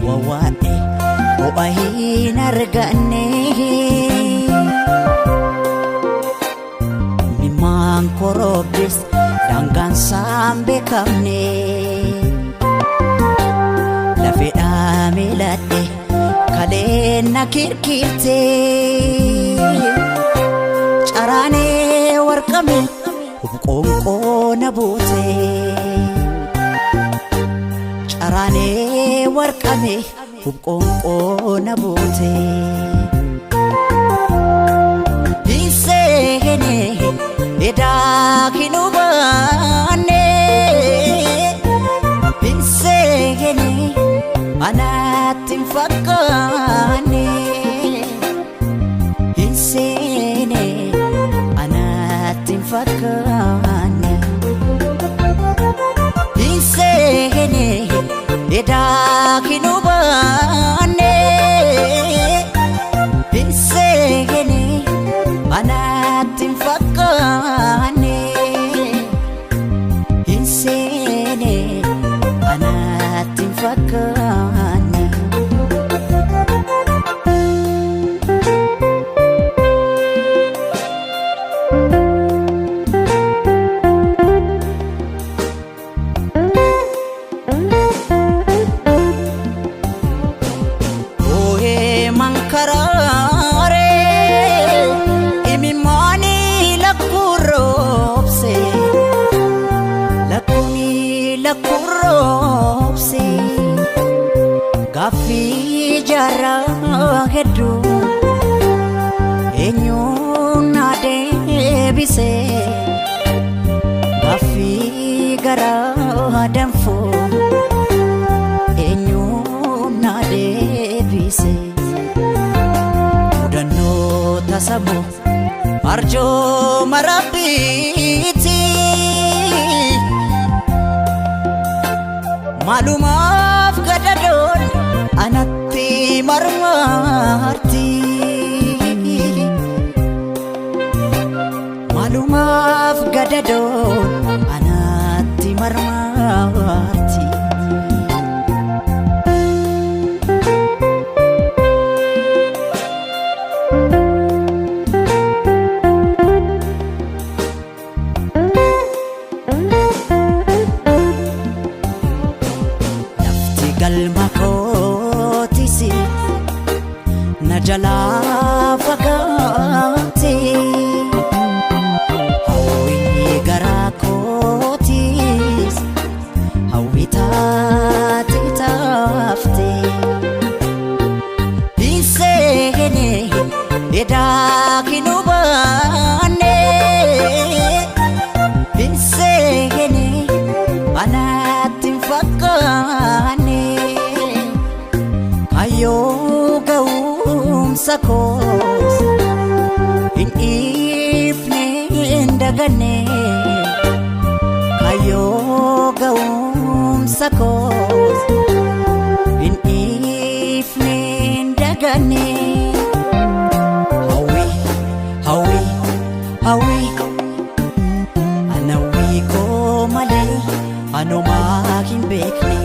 Wawwaadhe ho'a hin arganne. Mimaan korobbis daangaan isaan beekamne. Lafeedhaa miiladhe kaleen na kirkirte. Caraanee warqame qoonqoo na buute. Caraanee warqame qoonqoo na buute. Hinseene edaa hin hubanne. Hinseene anaatti hin fakkaanne. Hinseene anaatti hin fakkaanne. Hinseene edaa hin hubanne. Hinseene anaatti hin fakkaanne. Hinseene anaatti hin fakkaanne. Oohee mankaraaree imimmaanii lakkuroobse lakkuuni lakkuroobse gaaffii jaarraa hedduu eenyuun na deebise gaaffii garaa danfuu eenyuun na deebise. Mudannoo tasamoo arjooma rabbiiti. Maalumaaf gadadoon anatti marmarti. Maalumaaf gadadoon anatti marmarti. Lafti galma kootis na jalaa fagaate. Hawwii garaa kootis hawwii taate taafte. Hinseene edaa hin hubanne. Hinseene anaatti hin fakkaanne. Kayyoo ga'umsa koos hin dhiifne hin daganne. Kayyoo ga'umsa koos hin dhiifne hin daganne. Hawwii hawwii hawwii ana hawwii koo malee anumaa hin beekne.